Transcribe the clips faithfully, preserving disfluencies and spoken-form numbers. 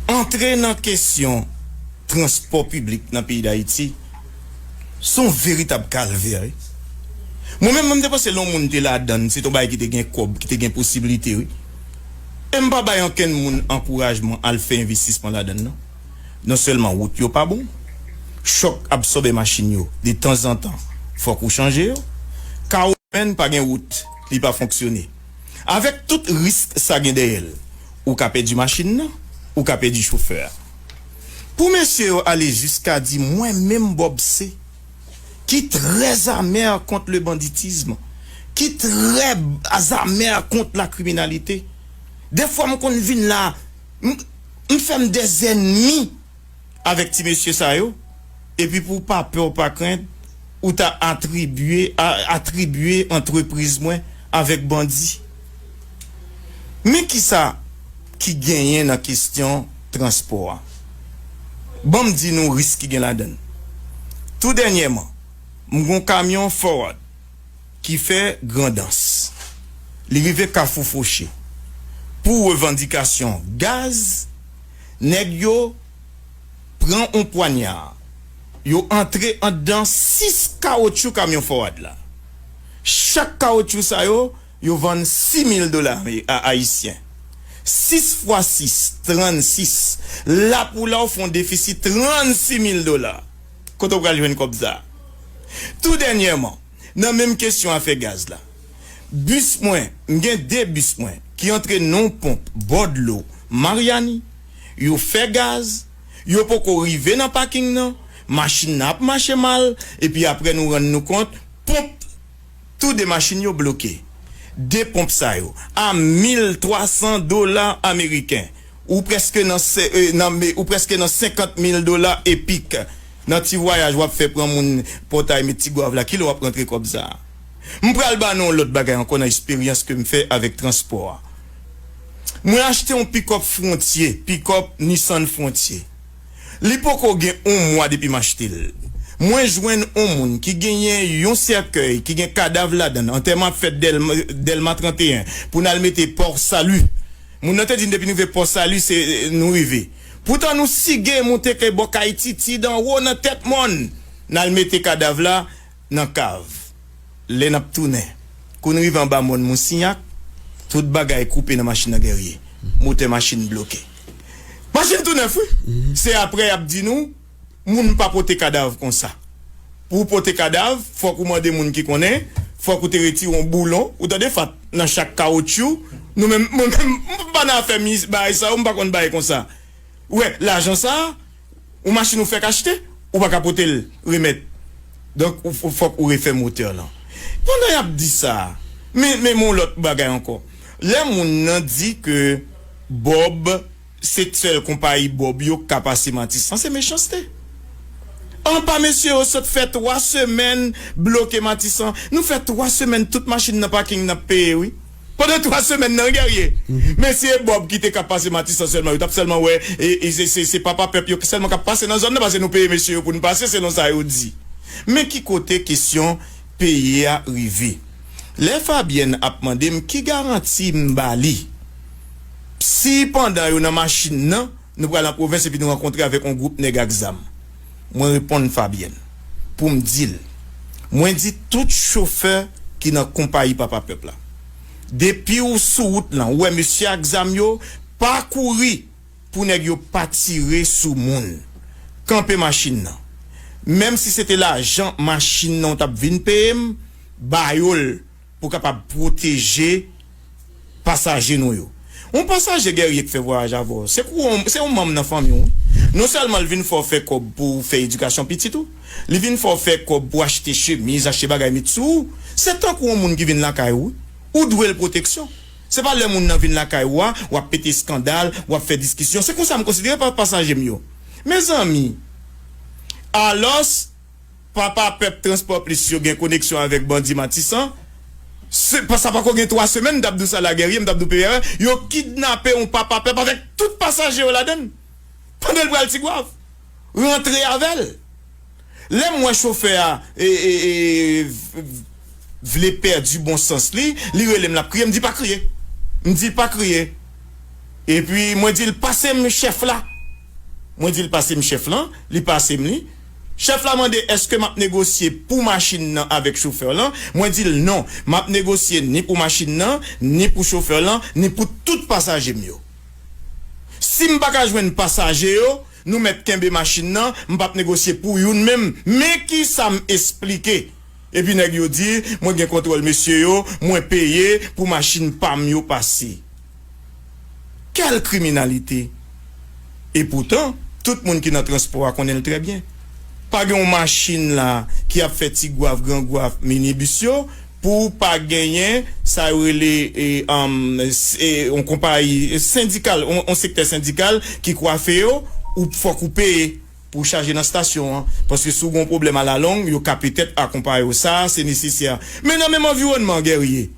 Antre nan kesyon transpò piblik nan peyi Dayiti, se yon veritab kalvè, wi. Mwen menm, mwen te panse lè yon moun te ladann, se te yon bagay ki te gen kòb, ki te gen posiblite, wi. E m pa bay ankenn moun ankourajman al fè envestisman ladann, non. Non sèlman wout yo pa bon, chòk absòbe machin yo, detanzantan, fòk ou chanje yo. Ka ou menm pa gen wout, li pa fonksyone. Avèk tout risk sa gen dèyè l, ou ka pèdi machin nan, ou ka pèdi chofè a. Pou mesye yo ale jiska di mwen menm Bob C, ki trè amè kont le banditism, ki trè amè kont la kriminalite, dèfwa m konn vin la, m, m fè m dèzènmi avèk ti mesye sa yo, epi pou w pa pè w pa krent, ou ta atribye, a, atribye antrepriz mwen avèk bandi. Men kisa ki genyen nan kesyon transpò a. Ban m di nou risk ki gen ladan l. Tou dènyèman, m gon kamyon Forward ki fè Grandans. Li rive Kafou Foche. Pou revandikasyon gaz, nèg yo pran yon pwanya. Yo antre anndan sis kawotchou kamyon Forward la. Chak kawotchou sa yo, yo vann sis mil dola ame- a- ayisyen. Sis fwa sis, trannsis. La pou la, w fè yon defisi trannsis mil dola. Kote w pral jwenn kòb sa a? Tou dènyèman, nan menm kesyon afè gaz la, bis mwen, m gen de bis mwen ki antre nan yon ponp bò dlo Maryani, yo fè gaz, yo poko rive nan paking nan, machin nan ap mache mal, epi apre nou rann nou kont, ponp, tou de machin yo bloke. De ponp sa yo, a mil twa san dola ameriken, ou prèske nan se- e, nan me- ou prèske nan senkant mil dola epik. Nan ti vwayaj w ap fè pran moun Pòtay, met Tigwav la, kilè w ap rantre kòb sa a? M pral ba nou yon lòt bagay ankò nan eksperyans ke m fè avèk transpò a. Mwen achte yon pikòp Frontier, pikòp Nissan Frontier. Li poko gen yon mwa depi m achte l. Mwen jwenn yon moun ki genyen yon sèkèy ki gen kadav ladan l. Antèman ap fèt Dèlma, Dèlma trannteyen, pou n al mete Port Salut. Moun nan te di n depi n rive Port Salut, se nou rive. Poutan nou sige moute ke bò kay Titid anwo nan tèt mòn. N al mete kadav la nan kav. Lè n ap tounen, kou n rive anba mòn Monsignac, tout bagay koupe nan machin nan, Guerrier. Motè machin bloke. Machin tou nèf, wi. Se apre y ap di nou, moun pa pote kadav konsa. Pou w pote kadav, fòk ou mande moun ki konnen, fòk ou te retire yon boulon, ou tande, Fat, nan chak kawotchou. Nou menm, mwen menm, m pa nan afè mi- bagay sa yo, m pa konn bagay konsa. Ou wè, lajan sa a, yon machin ou fèk achte, ou pa ka pote l remèt. Donk, ou, ou fòk ou refè motè lan. Pandan y ap di sa, men, men yon lòt bagay ankò. Lè moun nan di ke Bob, se sèl konpayi Bob yo k ka pase Matisan, se mechanste. Anba mesye yo sot fè twa semèn bloke Matisan. Nou fè twa semèn tout machin nan paking n ap peye, wi. Pandan twa semèn nan, Guerrier. Mesye Bob ki te ka pase Matisan sèlman, yo t ap sèlman wè, e, e, se, se, se papa pèp yo sèlman k ap pase nan zòn nan, paske nou peye mesye yo pou n pase, selon sa yo di. Men ki kote kesyon peyi a rive. Lè Fabienne ap mande m ki garanti m ba li, si pandan yo nan machin nan, nou pral nan pwovens epi nou rankontre avèk yon gwoup nèg ak zam. Mwen reponn Fabienne pou m di l. Mwen di tout chofè ki nan konpayi Papa Pèp la, depi w sou wout lan, ou wè mesye ak zam yo, pa kouri pou nèg yo pa tire sou moun. Kanpe machin nan. Menm si se te lajan machin nan w t ap vin peye m, ba yo l pou kapab pwoteje pasaje nou yo. Yon pasaje, Guerrier, k fè vwayaj avè w, se kou, se yon manm nan fanmi w, wi. Non sèlman l vin fè w fè kòb pou w fè edikasyon pitit ou, li vin fè w fè kòb pou achte chemiz, achte bagay met sou ou. Se tankou yon moun ki vin lakay ou, wi. Ou dwe l pwoteksyon. Se pa lè moun nan vin lakay ou a, w ap pete eskandal, w ap fè diskisyon. Se konsa m konsidere pa- pasaje m yo. Mezanmi, alòs, Papa Pèp Transpò Plis yo gen koneksyon avèk bandi Matisan. Se pa, sa pako gen twa semèn, m t ap di w sa la, Guerrier, m t ap di w P R, yo kidnape yon Papa Pèp avèk tout pasaje yo ladan l. Pandan l pral Tigwav. Rantre avè l. Lè m wè chofè a, e, e, e, v- vle pèdi bon sans li, li rele m, l ap kriye, m di pa kriye. M di pa kriye. Epi mwen di l, pase m chèf la. Mwen di l pase m chèf lan, li pase m li. Chèf la mande èske m ap negosye pou machin nan avèk chofè lan. Mwen di l non, m ap negosye ni pou machin nan, ni pou chofè lan, ni pou tout pasaje m yo. Si m pa ka jwenn pasaje yo, nou mèt kenbe machin nan, m p ap negosye pou youn menm. Men kisa m esplike. Epi nèg yo di, mwen gen kontwòl mesye yo, mwen peye pou machin pa m yo pase. Quelle criminalité! Epoutan, tout moun ki nan transpò a konnen l trè byen. Pa gen yon machin la ki ap fè Ti Gwaf, Gran Gwaf, minibis yo, pou w pa genyen sa yo rele e, um, s- e, yon konpayi sendikal, yon, yon sektè sendikal ki kwafe yo, ou fòk ou peye pou w chaje nan estasyon an. Paske si w gen yon pwoblèm alalong, yo ka petèt akonpaye w. Sa a, se nesesè. Men nan menm anviwònman, Guerrier,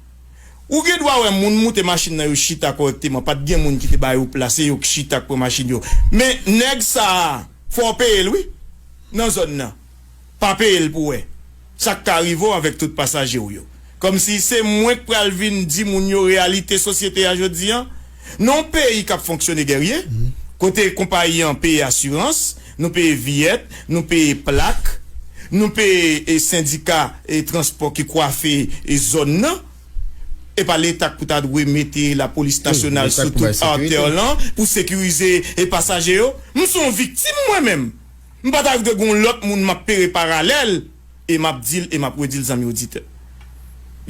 ou gen dwa wè moun moute machin nan, yo chita kòrèkteman. Pa t gen moun ki te ba yo plas, se yo k chita k pran machin yo. Men nèg sa a, fò w peye l, wi, nan zòn nan. Pa peye l pou w wè sa k ka rive w avèk tout pasaje w yo. Kòmsi se mwen k pral vin di moun yo reyalite sosyete a jodi a. Nan yon peyi k ap fonksyone, Guerrier, kote konpayi an peye asirans, nou peye viyèt, nou peye plak, nou peye e, sendika e, transpò ki kwafe e, zòn nan. E pa leta k pou ta dwe mete lapolis nasyonal sou tout atè lan pou sekirize e, pasaje yo. M se yon viktim mwen menm. M pa ta vle gen yon lòt moun m ap pere paralèl. E m ap di l e m ap redi l, zanmi oditè.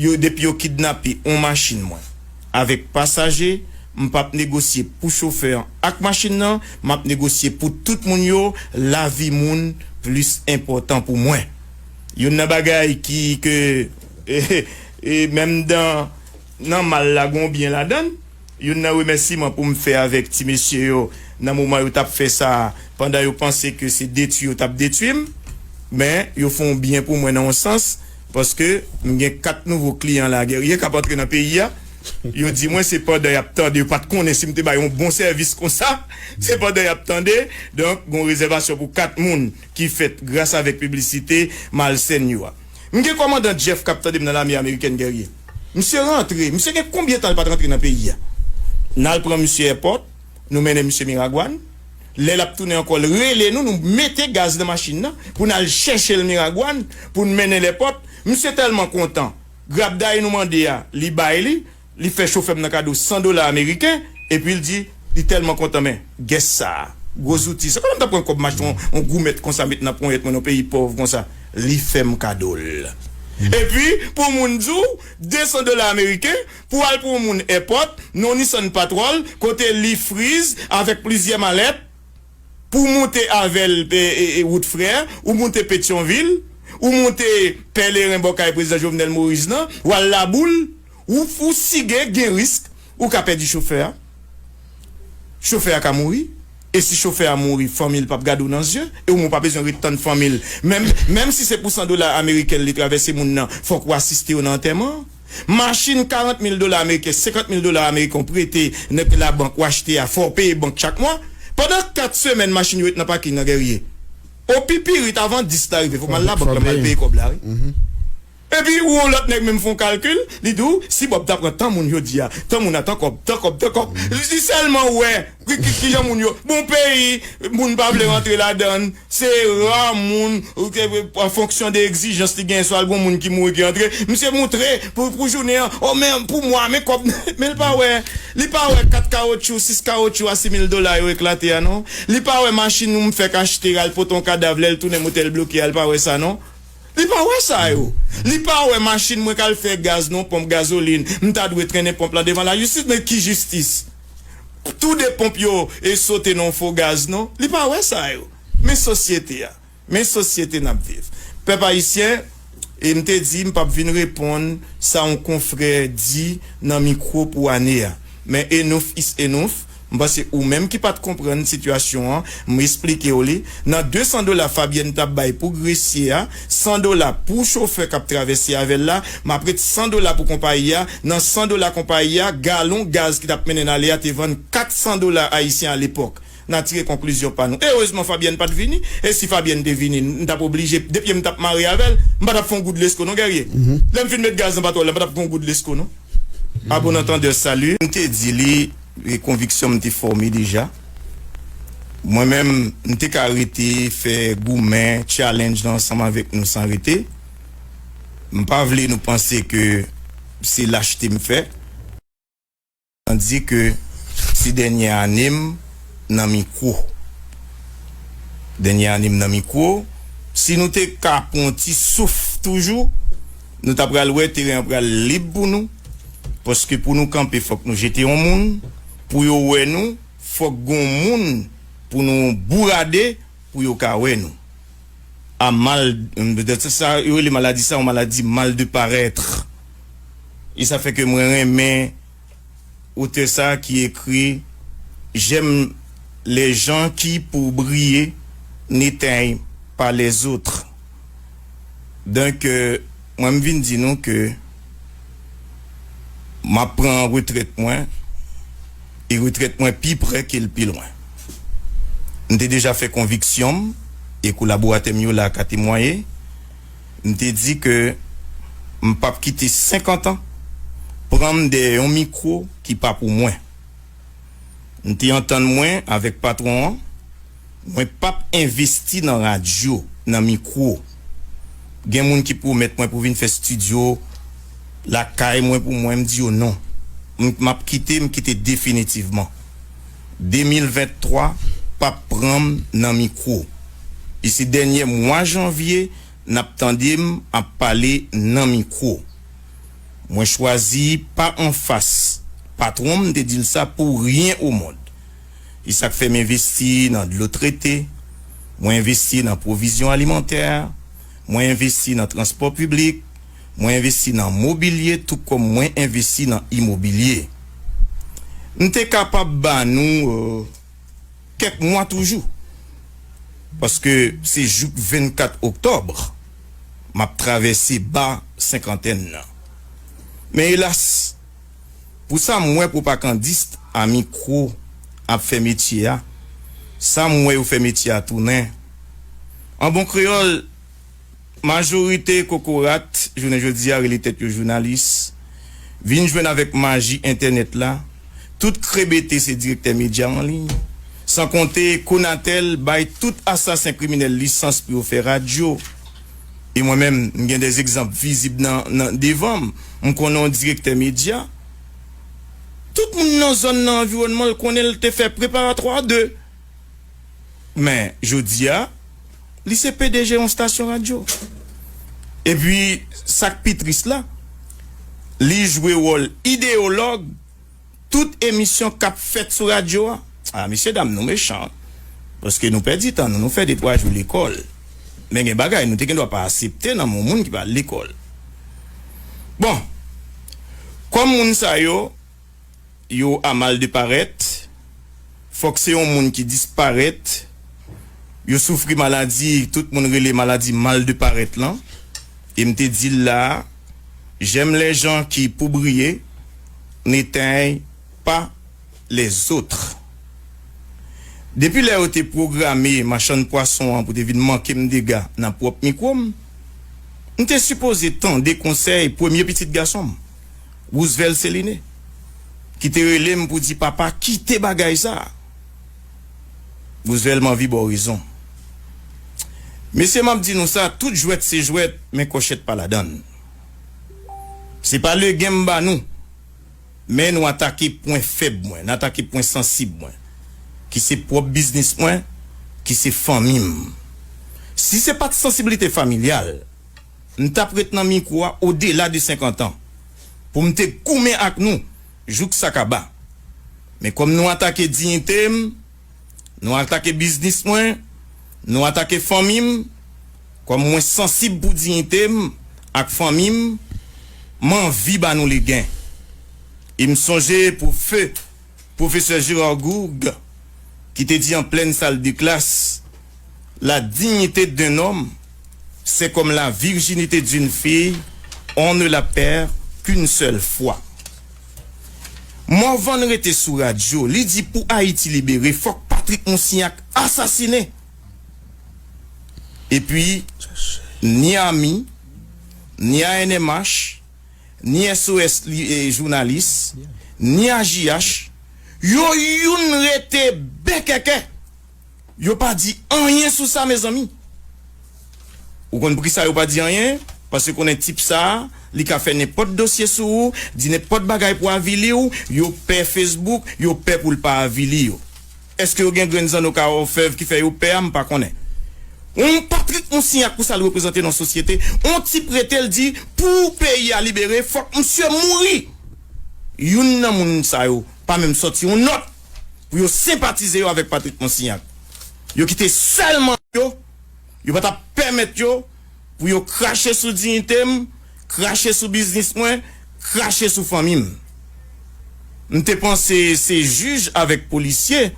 Yo, depi yo kidnape yon machin mwen avèk pasaje, m p ap negosye pou chofè an ak machin nan, m ap negosye pou tout moun yo. Lavi moun plis enpòtan pou mwen. Youn nan bagay ki, ke, e, e, menm dan, nan mal la, gon byen ladan l. Youn nan remèsiman pou m fè avèk ti mesye yo nan moman yo t ap fè sa, pandan yo panse ke se detwi yo t ap detwi m, men yo fè yon byen pou mwen nan yon sans, paske m gen kat nouvo kliyan la, Guerrier, k ap antre nan peyi a. Yo di mwen se pandan y ap tande, yo pa t konnen si m te bay yon bon sèvis konsa, se pandan y ap tande. Donk, gon rezèvasyon pou kat moun ki fèt gras avèk piblisite malsèn yo a. M gen kòmandan Jeff k ap tande m nan lame amerikèn, Guerrier. Misye rantre. Misye gen konbyen tan l pa t rantre nan peyi a? N al pran misye èpòt, nou mennen misye Miragwàn. Lè l ap tounen ankò, l rele nou, nou mete gaz nan machin nan pou n al chèche l Miragwàn, pou n mennen l èpòt. Misye tèlman kontan. Grabday nou mande a, li bay li. Li fè chofè m nan kado san dola ameriken, epi l di, li tèlman kontan, men, gès sa a, gwo zouti sa. Kòman m ta pran kòb machin, yon, yon goumèt konsa, met nan ponyèt mwen, nan peyi pòv konsa? Li fè m kado l. Epi, pou moun di w, de san dola ameriken, pou al pran yon moun èpòt, nan yon Nissan Patrol, kote li friz avèk plizyè malèt, pou w moute avè l e, e, e, wout Frè, ou moute Petyonvil, ou moute Pèleren bò kay Prezidan Jovenel Moïse nan, w al Laboul, ou, ou sige, gen risk, ou ka pèdi chofè a. Chofè a ka mouri. E si chofè a mouri, fanmi l p ap gade w nan zye, e ou menm w pa bezwen ret tann fanmi l. Menm, menm si se pou san dola ameriken l li travèse moun nan, fòk ou asiste yo nan antèman an. Machin karant mil dola ameriken, senkant mil dola ameriken w prete nan labank, w achte a, fò w peye bank chak mwa. Pandan kat semèn, machin yo ret nan paking nan, Guerrier. O pi pirit, avan dis la rive, fò m al labank la, m al peye kòb la, wi. Epi, ou yon lòt nèg menm fè yon kalkil, li di w, si Bob ta pran tan moun jodi a, tan moun a, tan kòb, tan kòb, tan kòb. Li sèlman wè, ki, ki, ki jan moun yo, bon peyi, moun pa vle rantre ladan l. Se ra moun, ou te, an fonksyon de egzijans li gen, swa l gon moun ki mouri ki antre, misye moutre pou, pou jounen an, o men pou mwa, men kòb, men l pa wè, li pa wè kat kawotchou, sis kawotchou a sis mil dola yo eklate a non, li pa wè machin ou m fèk achte al pote yon kadav lè l tounen motè l bloke a, li pa wè sa non, li pa wè sa yo, li pa wè machin mwen k al fè gaz nan yon ponp gazolin, m ta dwe trennen ponp lan devan lajistis, men ki jistis? Tou de ponp yo e sote nan yon fo gaz non, li pa wè sa yo. Men sosyete a. Men sosyete n ap viv. Pèp ayisyen, e m te di m p ap vin reponn sa yon konfrè di nan mikwo pou ane a. Men enough is enough. M panse ou menm ki pa t konprann sitiyasyon an, m esplike w li. Nan de san dola Fabyèn t ap bay pou gresye a, san dola pou chofè k ap travèse avè l la, m ap ret san dola pou konpayi a, nan san dola konpayi a, galon gaz ki t ap mennen n ale a te vann kat san dola ayisyen alepòk. N a tire konklizyon pa nou. Erezman, Fabyèn pa t vini. E si Fabyèn te vini, m t ap oblije, de pye m t ap mare avè l. M pa t ap fè yon goud lesko, non, Guerrier. Lè m fin met gaz nan patwòl la, m pa t ap fè yon goud lesko, non. A bon antandè, sali. M te di li, e konviksyon m te fòme deja. Mwen menm, m te ka rete fè goumen, challenge nan ansanm avèk nou san rete. M pa vle nou panse ke se lachte m fè. Tandi ke se dènye ane m nan mikwo. Dènye ane m nan mikwo. Si nou te ka pran yon ti souf toujou, nou ta pral wè teren an pral lib pou nou. Paske pou nou kanpe, fòk nou jete yon moun. Pou yo wè nou, fòk gon moun pou nou bourade, pou yo ka wè nou. A mal, de sa, yo rele maladi sa, yon maladi mal de parèt. E sa fè ke mwen renmen otè sa ki ekri: J'aime les gens qui, pour briller, n'éteignent pas les autres. Donk, euh, mwen, m vin di nou ke m ap pran retrèt mwen, e retrèt mwen pi pre ke l pi lwen. M te deja fè konviksyon m, e kolaboratè m yo la ka temwaye. M te di ke m p ap kite senkant an pran m dèyè yon mikwo ki pa pou mwen. M te antann mwen avèk patwon an, mwen p ap envesti nan radyo, nan mikwo. Gen moun ki pwomèt mwen pou vin fè estidyo lakay mwen pou mwen, m di yo non. M, m ap kite, m kite definitivman. De mil venntwa p ap pran m nan mikwo. E se dènye mwa janvye n ap tande m ap pale nan mikwo. Mwen chwazi pa anfas patwon m, m te di l sa pou ryen o mond. E sa k fè m envesti nan dlo trete, mwen envesti nan pwovizyon alimantè, mwen envesti nan transpò piblik, mwen envesti nan mobilye, tou kòm mwen envesti nan imobilye. M te kapab ba nou, euh, kèk mwa toujou. Paske se jouk vennkat oktòb m ap travèse ba senkantèn nan. Men elas, pou sa m wè pwopagandis a mikwo ap fè metye a, sa m wè yo fè metye a tounen. An bon kreyòl, majorite kokorat jounen jodi a rele tèt yo jounalis, vin jwenn avèk maji entènèt la, tout krebete se direktè medya an liy, san konte Konatel bay tout asasen kriminèl lisans pou yo fè radyo. E mwen menm, m gen de egzanp vizib nan, nan devan m. M konnen yon direktè medya. Tout moun nan zòn nan, anviwònman l konnen l te fè preparatwa de. Men, jodi a, li se P D G yon stasyon radyo. Epi, sa k pi tris la, li jwe wòl ideyològ tout emisyon k ap fèt sou radyo a. A, mesye dam, nou mechan. Paske nou pèdi tan nou, nou fè de twa jou lekòl. Men gen bagay nou te gen dwa pa aksepte nan men yon moun ki pa al lekòl. Bon, kòm moun sa yo, yo a mal de parèt, fòk se yon moun ki disparèt, yo soufri maladi, tout moun rele maladi mal de parèt lan. E m te di l la, j'aime les gens qui, pour briller, n'éteignent pas les autres. Depi lè yo te pwograme machann pwason an pou te vin manke m dega nan pwòp mikwo m, m te sipoze tande konsèy premye pitit gason m, Roosevelt Céliné, ki te rele m pou di, "Papa, kite bagay sa a." Roosevelt, m anvi ba w rezon. Mesye, m ap di nou sa, tout jwèt se jwèt, men kòchèt pa ladan l. Se pa legen m ba nou, men nou atake pwen fèb mwen, n atake pwen sansib mwen, ki se pwòp biznis mwen, ki se fanmi m. Si se pa t sansiblite familyal, m t ap ret nan mikwo a odela de senkant an, pou m te goumen ak nou jouk sa kaba. Men kòm nou atake diyite m, nou atake biznis mwen, nou atake fanmi m, kòm mwen sansib pou diyite m ak fanmi m, m anvi ba nou legen. E m sonje pou fe Pwofesè Gérard Gourgue, ki te di an plèn sal de klas, "La dignité d'un homme, c'est comme la virginité d'une fille, on ne la perd qu'une seule fois." Morvan rete sou radyo, li di pou Ayiti libere, fòk Patrick Moussignac asasine. Epi, ni ami, ni A N M H, ni S O S li, e, jounalis, ni A J H, yo youn rete bekèkè. Yo pa di anyen sou sa, mezanmi. Ou konn poukisa yo pa di anyen? Paske konnen tip sa a, li ka fè nenpòt dosye sou ou, di nenpòt bagay pou avili w, yo pè Facebook, yo pè pou l pa avili yo. Èske yo gen grenn zanno ka òfèv ki fè yo pè a? M pa konnen. On Patrick Monsignac pou sa l reprezante nan sosyete, on tip rete l di pou peyi a libere, fòk misye mouri. Youn nan moun sa yo pa menm sòti on nòt pou yo senpatize yo avèk Patrick Monsignac. Yo kite sèlman yo, yo pa t ap pèmèt yo pou yo krache sou diyite m, krache sou biznis mwen, krache sou fanmi m. M te panse se jij avèk polisye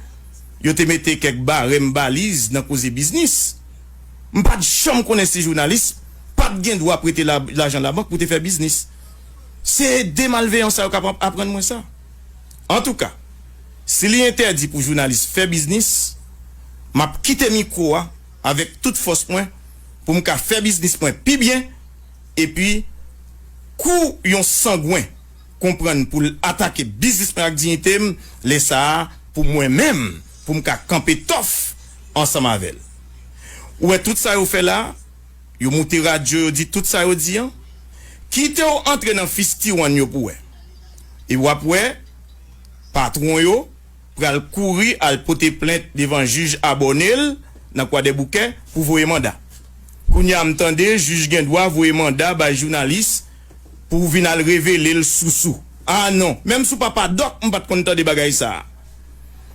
yo te mete kèk barèm baliz nan koze biznis. M pa t janm konnen si jounalis pa t gen dwa prete la- lajan labank pou te fè biznis. Se de malveyan sa yo k ap aprann mwen sa. Antouka, si li entèdi pou jounalis fè biznis, m ap kite mikwo a avèk tout fòs mwen pou m ka fè biznis mwen pi byen, epi kou yon sangwen konprann pou l atake biznis mwen ak diyite m, lè sa a, pou mwen menm, pou m ka kanpe tòf ansanm avè l. Ou wè tout sa yo fè la, yo moute radyo, yo di tout sa yo di an. Kite w antre nan fistiwann yo pou wè. E w ap wè, patwon yo pral kouri al pote plent devan jij Abòne l nan Kwadèboukè pou voye manda. Kounye a m tande jij gen dwa voye manda bay jounalis pou vin al revele l sousou. A non, menm sou Papa Dòk, m pa t konn tande bagay sa a.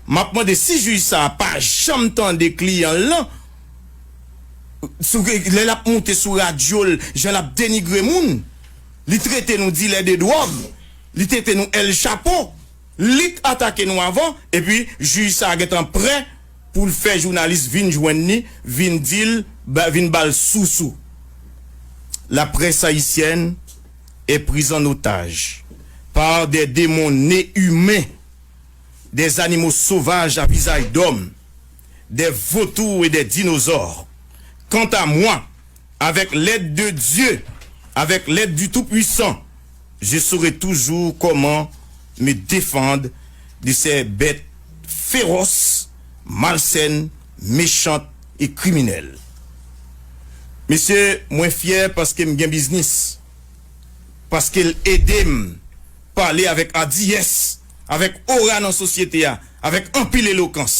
M ap mande si jij sa a pa janm tande kliyan l lan, sou, lè l ap moute sou radyo l, jan l ap denigre moun, li trete nou dilè de dwòg, li trete nou El Chapo, li t atake nou avan, epi jij sa a gentan prè pou l fè jounalis vin jwenn li, vin di l, ba- vin ba l sousou. La presse haïtienne est prise en otage par des démons nés humains, des animaux sauvages à visage d'homme, des vautours et des dinosaures. Quant à moi, avec l'aide de Dieu, avec l'aide du Tout-Puissant, je saurai toujours comment me défendre de ces bêtes féroces, malsaines, méchantes et criminelles. Mesye, mwen fyè paske m gen biznis. Paske l ede m pale avèk adiyès, avèk ora nan sosyete a, avèk anpil elokans.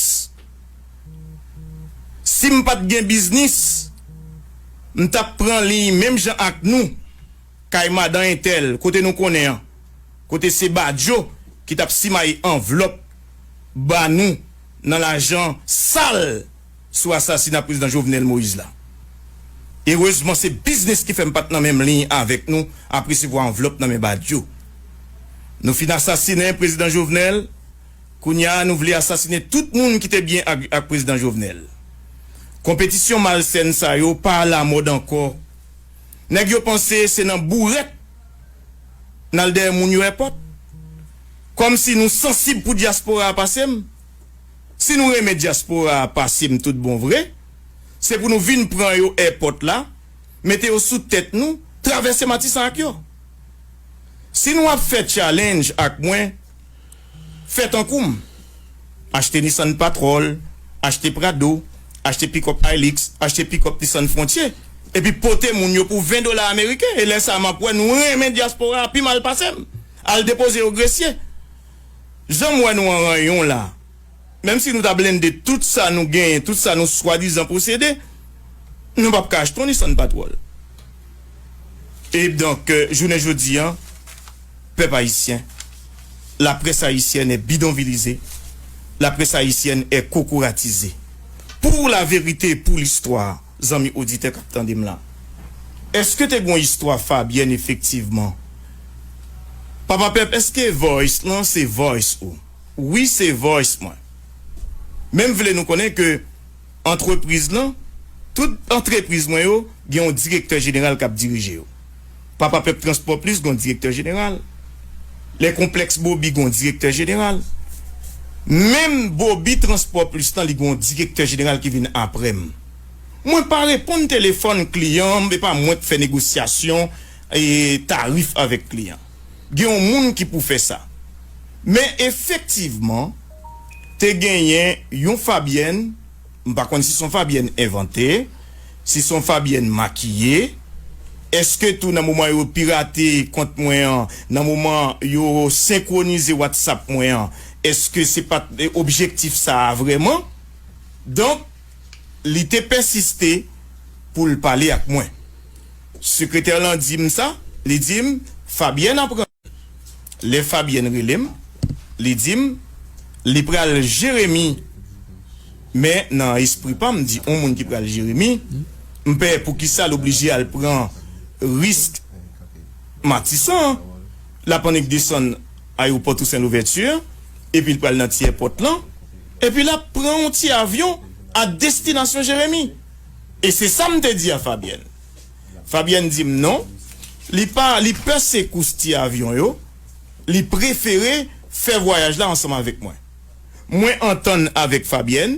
Si m pa t gen biznis, m t ap pran liy menm jan ak nou, kay madan entèl, kote nou konnen an, kote se Badio ki t ap simaye anvlòp ba nou nan lajan sal sou asasina prezidan Jovenel Moïse la. Erezman, se biznis ki fè m pa t nan menm liy avèk nou ap resevwa anvlòp nan men Badio. Nou fin asasinen prezidan Jovenel, kounye a nou vle asasinen tout moun ki te byen ak, ak prezidan Jovenel. Konpetisyon malsèn sa yo pa alamòd ankò. Nèg yo panse se nan bourèt n al dèyè moun yo èpòt. Kòmsi nou sansib pou dyaspora a pase m. Si nou renmen dyaspora a pase m tout bon vre, se pou nou vin pran yo èpòt la, mete yo sou tèt nou, travèse Matisan ak yo. Si nou ap fè challenge ak mwen, fè tankou m. Achte Nissan Patrol, achte Prado, achte pikòp Hilux, achte pikòp Nissan Frontier, epi pote moun yo pou ven dola ameriken. E lè sa a, m ap wè nou renmen dyaspora a pi mal pase m. Al depoze yo Gresye. Jan m wè nou an ranyon la, menm si nou ta blende tout sa nou genyen, tout sa nou swadizan posede, nou p ap ka achte yon Nissan Patrol. E donk, euh, jounen jodi an, pèp ayisyen, la presse haïtienne est bidonvillisée, la presse haïtienne est kokoratizée. Pour la vérité, pour l'histoire, zanmi oditè k ap tande m la, èske te gon istwa Fabyèn efektivman? Papa Pèp, èske voice lan se voice ou? Wi, se voice mwen. Men m vle nou konnen ke antrepriz lan, tout antrepriz mwen yo, gen yon direktè jeneral k ap dirije yo. Papa Pèp Transpò Plis gen yon direktè jeneral. Les Complexes Bobby gen yon direktè jeneral. Menm Bobby Transpò Plis lan, li gen yon direktè jeneral ki vin apre m. Mwen pa reponn telefòn kliyan m, e pa mwen k fè negosyasyon e tarif avèk kliyan. Gen yon moun ki pou fè sa. Men efektivman, te genyen yon Fabyèn, M pa konn si se yon Fabyèn envante, si se yon Fabyèn makiye. Èske tou nan moman yo pirate kont mwen an, nan moman yo senkwonize WhatsApp mwen an, èske se pa t objektif sa a vrèman? Donk, li te pèsiste pou l pale ak mwen. Sekretè lan di m sa, li di m, Fabyèn ap rann. Lè Fabyèn rele m, li di m, li pral Jeremi, men nan espri pa m, m di, yon moun ki pral Jeremi, m pè poukisa l oblije al pran risk Matisan, l ap annik desann ayewopò Tousen Louvèti, epi l pral nan ti èpòt lan, epi l ap pran yon ti avyon a destinasyon Jeremi. E se sa m te di a Fabyèn. Fabyèn di m non, li pa, li pè sekous ti avyon yo, li prefere fè vwayaj la ansanm avèk mwen. Mwen antann avèk Fabyèn,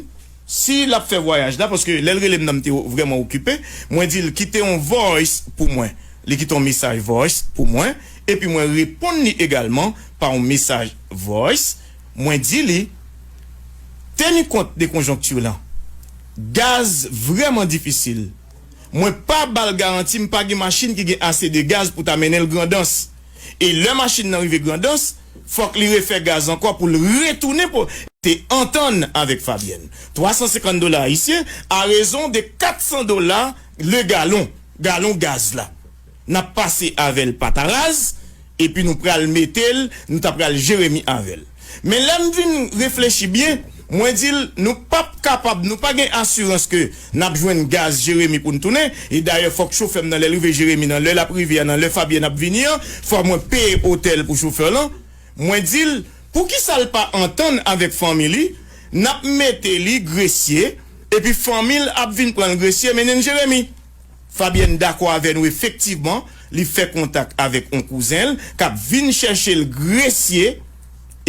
si l ap fè vwayaj la, paske lè l rele m nan m te vrèman okipe, mwen di l kite yon voice pou mwen. Li kite yon mesaj voice pou mwen, epi mwen reponn li egalman pa yon mesaj voice. Mwen di li, teni kont de konjonkti lan. Gaz vrèman difisil. Mwen pa ba l garanti, m pa gen machin ki gen ase de gaz pou ta mennen l Grandans. E lè machin nan rive Grandans, fòk li refè gaz ankò pou l retounen pou te antann avèk Fabyèn. Twa san senkant dola ayisyen, a rezon de kat san dola le galon, galon gaz la. N ap pase avè l Pataraz, epi nou pral mete l, nou ta pral Jeremi avè l. Men lè m vin reflechi byen, mwen di l, nou p ap kapab, nou pa gen asirans ke n ap jwenn gaz Jeremi pou n tounen. E dayè, fòk chofè m nan, lè l rive Jeremi nan, lè l ap rive a, nan lè Fabyèn ap vini an, fò mwen peye otèl pou chofè lan. Mwen di l, poukisa l pa antann avèk fanmi li, n ap mete li Gresye, epi fanmi l ap vin pran l Gresye, mennen l Jeremi. Fabyèn dakò avè nou efektivman, li fè kontak avèk yon kouzen l k ap vin chèche l Gresye,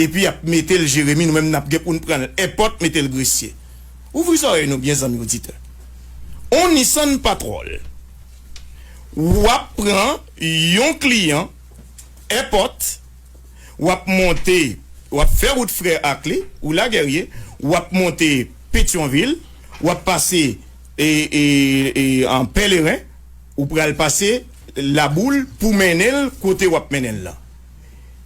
epi y ap mete l Jeremi, nou menm n ap gen pou n pran l èpòt, mete l Gresye. Ouvri zòrèy nou byen, zanmi oditè. On Nissan Patrol, w ap pran yon kliyan èpòt, w ap monte, w ap fè wout Frè Akle, ou Lagèrye, w ap monte Petyonvil, w ap pase e, e, e, an Pèleren, ou pral pase Laboul pou mennen l kote w ap mennen l lan.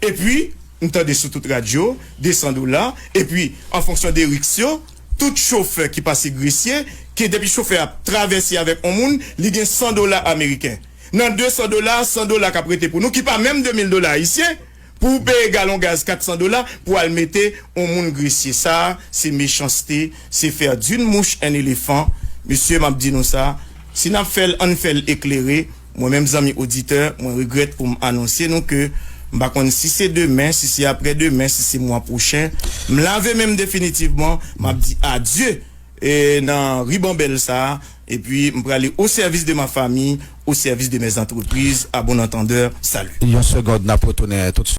Epi, m tande sou tout radyo, de san dola, epi, an fonksyon de riks yo, tout chofè ki pase Gresye, ke depi chofè a ap travèse avèk yon moun, li gen san dola ameriken. Nan de san dola, san dola k ap rete pou nou, ki pa menm de mil dola ayisyen, pou w peye galon gaz kat san dola pou al mete yon moun Gresye. Sa a, se mechanste, se faire d'une mouche un éléphant. Mesye, m ap di nou sa, si n ap fè l, ann fè l eklere. Mwen menm, zanmi oditè, mwen regrèt pou m anonse nou ke m pa konn si se demen, si se aprè demen, si se mwa pwochen, m lave men m definitivman, m ap di adye e, nan ribanbèl sa a, epi m prale au service de ma famille, au service de mes entreprises. À bon entendeur, salut. Yon segond, n ap retounen tout